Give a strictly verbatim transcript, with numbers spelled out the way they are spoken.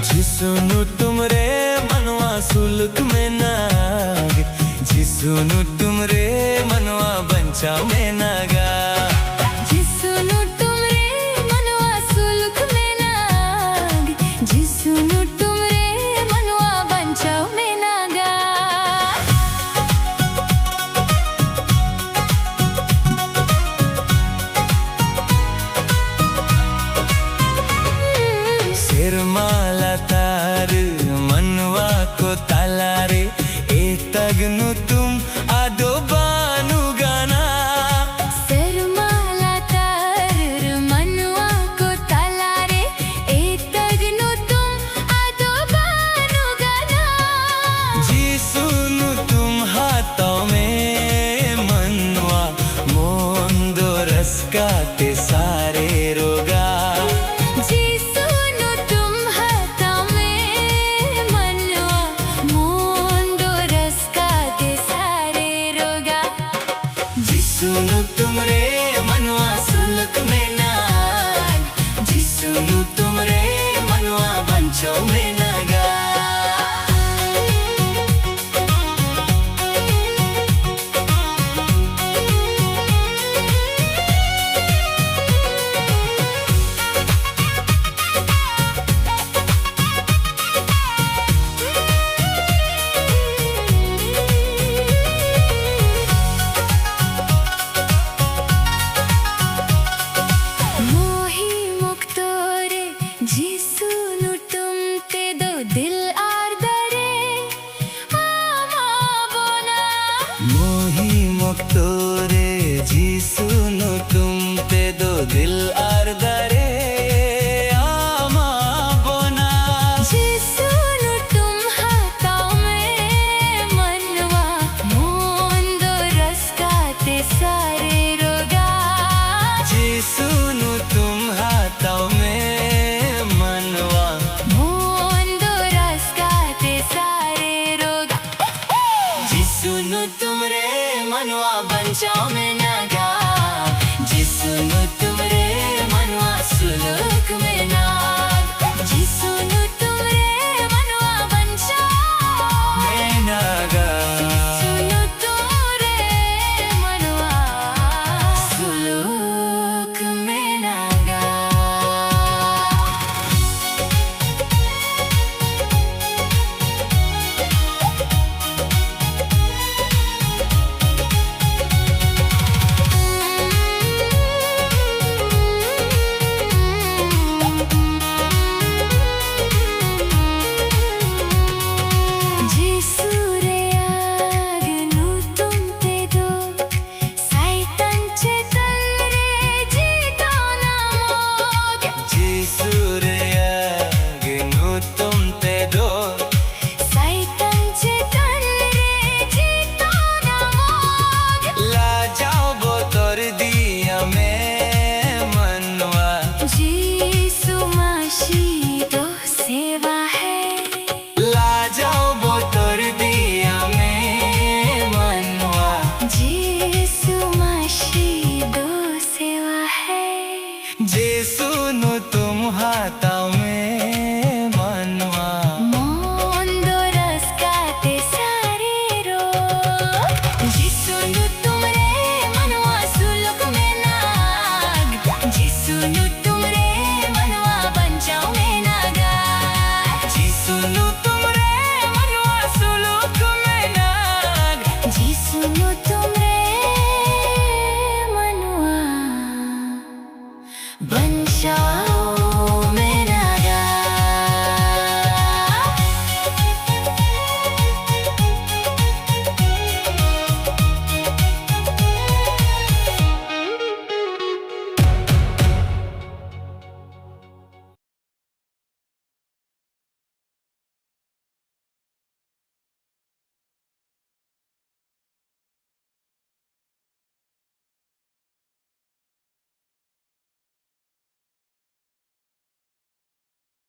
ᱡᱤᱥᱩ ᱧᱩᱛᱩᱢ ᱨᱮ ᱢᱟᱱᱣᱟ ᱥᱩᱞᱩᱠ ᱢᱮᱱᱟᱜ, ᱡᱤᱥᱩ ᱧᱩᱛᱩᱢ ᱨᱮ ᱢᱟᱱᱣᱟ ᱵᱟᱧᱪᱟᱣ ᱢᱮᱱᱟᱜᱟ᱾ ᱡᱤᱥᱩ ᱧᱩᱛᱩᱢ ᱨᱮ ᱢᱟᱱᱣᱟ ᱥᱩᱞᱩᱠ ᱢᱮᱱᱟᱜ, ᱡᱤᱥᱩ ᱧᱩᱛᱩᱢ ᱨᱮ ᱢᱟᱱᱣᱟ ᱵᱟᱧᱪᱟᱣ ᱢᱮᱱᱟᱜᱟ᱾ ᱥᱮᱨᱢᱟ ᱞᱟᱛᱟᱨ ᱢᱟᱱᱣᱟ ᱠᱚ ᱛᱟᱞᱟᱨᱮ ᱮᱛᱟᱜ ᱧᱩᱛᱩᱢ ᱟᱫᱚ ᱵᱟᱹᱱᱩᱜᱟᱱᱟ᱾ ᱥᱮᱨᱢᱟ ᱞᱟᱛᱟᱨ ᱢᱟᱱᱣᱟ ᱠᱚ ᱛᱟᱞᱟᱨᱮ ᱮᱛᱟᱜ ᱧᱩᱛᱩᱢ ᱟᱫᱚ ᱵᱟᱹᱱᱩᱜᱟᱱᱟ᱾ ᱡᱤᱥᱩ ᱧᱩᱛᱩᱢ ᱦᱟᱛᱟᱣ ᱢᱮ ᱢᱟᱱᱣᱟ, ᱢᱚᱱ ᱫᱚ ᱨᱟᱹᱥᱠᱟᱹ ᱛᱮ ᱥᱟᱨᱮᱲᱚᱜᱟ᱾ ᱡᱤᱥᱩ ᱧᱩᱛᱩᱢ ᱦᱟᱛᱟᱣ ᱢᱮ ᱢᱟᱱᱣᱟ, ᱢᱚᱱ ᱫᱚ ᱨᱟᱹᱥᱠᱟᱹ ᱛᱮ ᱥᱟᱨᱮᱲᱚᱜᱟ᱾ ᱡᱤᱥᱩ ᱧᱩᱛᱩᱢ ᱨᱮ ᱢᱟᱱᱣᱟ ᱥᱩᱞᱩᱠ ᱢᱮᱱᱟᱜ, ᱡᱤᱥᱩ ᱧᱩᱛᱩᱢ ᱨᱮ ᱢᱟᱱᱣᱟ ᱵᱟᱧᱪᱟᱣ ᱢᱮᱱᱟᱜᱟ᱾ ᱢᱩᱦᱤᱢ ᱚᱠᱛᱚ ᱨᱮ ᱡᱤᱥᱩ ᱧᱩᱛᱩᱢ ᱛᱮᱫᱚ ᱫᱤᱞ ᱟᱨ ᱫᱟᱨᱮ ᱟᱢᱟ ᱵᱚᱱᱟ᱾ ᱢᱩᱦᱤᱢ ᱚᱠᱛᱚ ᱨᱮ ᱡᱤᱥᱩ ᱧᱩᱛᱩᱢ ᱛᱮᱫᱚ ᱫᱤᱞ ᱟᱨ ᱫᱟᱨᱮ ᱟᱢᱟ ᱵᱚᱱᱟ᱾ ᱡᱤᱥᱩ ᱧᱩᱛᱩᱢ ᱦᱟᱛᱟᱣ ᱢᱮ ᱢᱟᱱᱣᱟ, ᱢᱚᱱ ᱫᱚ ᱧᱩᱛᱩᱢ ᱨᱮ ᱢᱟᱱᱣᱟ ᱵᱟᱧᱪᱟᱣ ᱢᱮᱱᱟᱜᱼᱟ᱾ ᱡᱤᱥᱩ ᱧᱩᱛᱩᱢ ᱨᱮ ᱢᱟᱱᱣᱟ ᱥᱩᱞᱩᱠ ᱢᱮᱱᱟᱜᱼᱟ᱾